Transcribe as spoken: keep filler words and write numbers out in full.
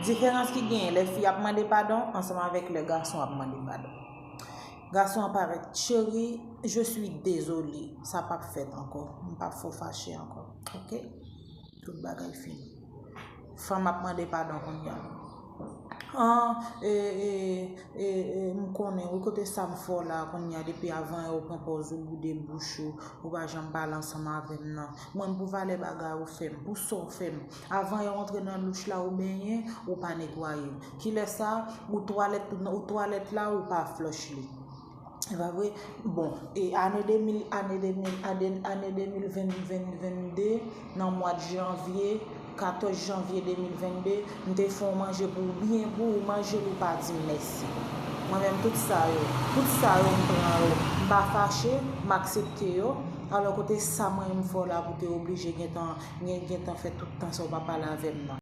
Diferans ki genyen, lè fi ap mande padon ansanm avèk lè gason ap mande padon. Gason an parèt, cheri, je suis désolé, sa p ap fèt ankò. M p ap fè w fache ankò. Oke? Tout bagay fini. Fanm ap mande padon kounye a. An, e, e, e, e, m konnen, wi, kote sa m fè w la kounye a, depi avan yè ou pran pòz ou boude bouch ou, ou pa janm pale ansanm avè m nan. Mwen, m pou valè bagay ou fè m, pou sa w fè m. Avan yè w antre nan douch la, ou benyen, ou pa netwaye l. Kilè sa, ou twalèt, ou twalèt la, ou pa flòch li. E pa vre? Bon, e ane de mil, ane de mil, ane, ane de mil ven, ven, vennde, nan mwa janvye, katòz janvye de mil vennde, m te fè yon manje pou ou, byen pou ou, manje l, ou pa di m mèsi. Mwen menm, tout sa yo, tout sa yo, m pran yo. M pa fache, m aksepte yo. Alò, kote sa mwen menm fè w la pou te oblije gentan, gen, gentan fè tout tan sa w pa pale avè m nan?